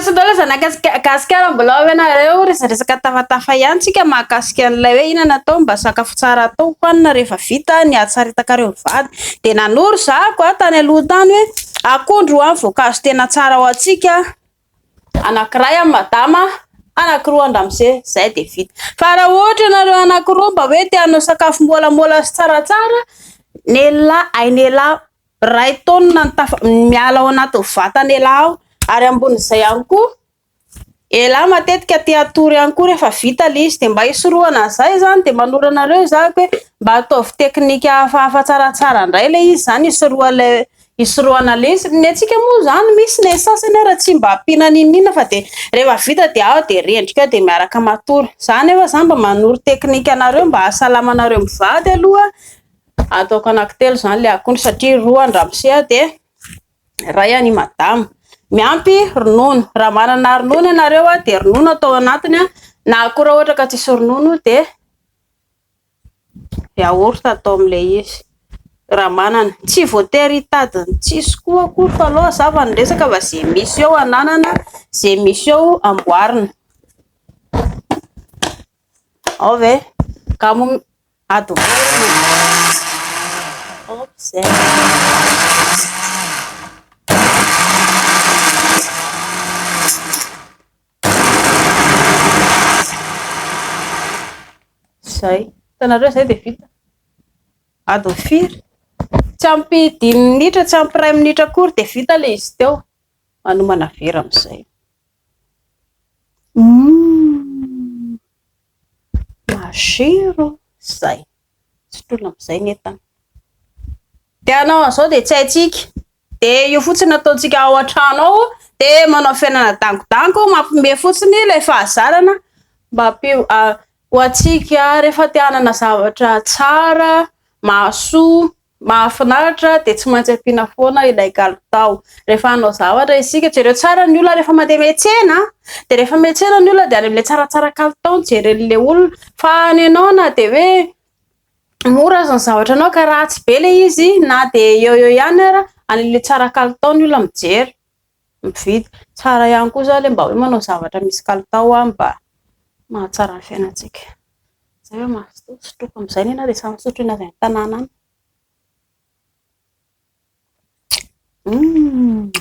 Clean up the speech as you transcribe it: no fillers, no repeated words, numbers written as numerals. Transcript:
Tonga soa daholo zanaka Gasikara mbola ao ve nareo? Resadresaka tafatafa ihany tsika mahakasika an'ilay hoe inona atao mba sakafo tsara atao hohanina rehefa vita ny hatsaritakareo mivady. Dia nanoro zako a tany aloha tany hoe akondro an voankazo tena tsara ho antsika. Anankiray an'i madama, anankiroa an-dramose, zay dia vita. Fa raha ohatra ianareo anankiroa mba hoe te hanao sakafo môlamôla sy tsaratsara, nelah hain'elah Iray taonina ny tafa miala ao anatin'ny vatana elah ao ary ambonin'izay ihany koa elah matetika te hatory ihany koa rehefa vita ilay izy dia mba hisorohana an'izay izany dia manoro anareo izaho hoe mba ataovy teknika hafahafa tsaratsara indray ilay izy izany hisorohana hisorohana ilay izy. Ny antsika moa izany misy ny sasany ary tsy mba ampiana n'inon'inona fa dia rehefa vita dia ao dia rendrika ao dia miaraka matory. Izaho nefa izany mba manoro teknika anareo mba hahasalama anareo mivady aloha. Ataoko anankitelo izany ilay akondro satria roa an-dramose aho dia iray an'i madama. Miampy ronono. Raha manana ronono ianareo dia ronono atao anatiny na koa raha ohatra ka tsisy ronono dia yaourt atao amin'ilay izy raha manana. Tsy voatery hitady ny tsisy koa akory fa aleo hazava ny resaka fa izay misy eo ananana, izay misy eo amboarina. Ao ve? Ka moa ady Hop, zay. Zay. Hitanareo zay dia vita. Adiny firy? Tsy ampy dimy minitra, tsy ampy iray minitra akory dia vita ilay izy teo. Manomana vera amin'izay. Humm! Matsiro! Zay. Sotroina amin'izay ny entana. Dia hanao an'izao dia tsy haintsika. Dia io fotsiny ataontsika ao an-trano ao. Dia manao fiainana dangodango, mampihomehy fotsiny ilay fahazarana. Mba ampio ho antsika rehefa te hanana zavatra tsara, mahasoa. Mahafinaritra dia tsy maintsy ampiana foana ilay kalitao. Rehefa hanao zavatra isika, jereo tsara ny olona rehefa mandeha miantsena dia rehefa miantsena ny olona dia any amin'ilay tsaratsara kalitao no jeren'ilay olona. Fa ny anao na dia hoe mora aza ny zavatra anao ka ratsy be ilay izy na dia eo eo ihany ara, any amin'ilay tsara kalitao ny olona mijery, mividy. Tsara ihany koa izany ilay mba hoe manao zavatra misy kalitao mba mahatsara ny fiainantsika. Zay hoe mazotoa sotroiko amin'izay ny anah dia samy misotro ny avy any an-tanàna any. Humm.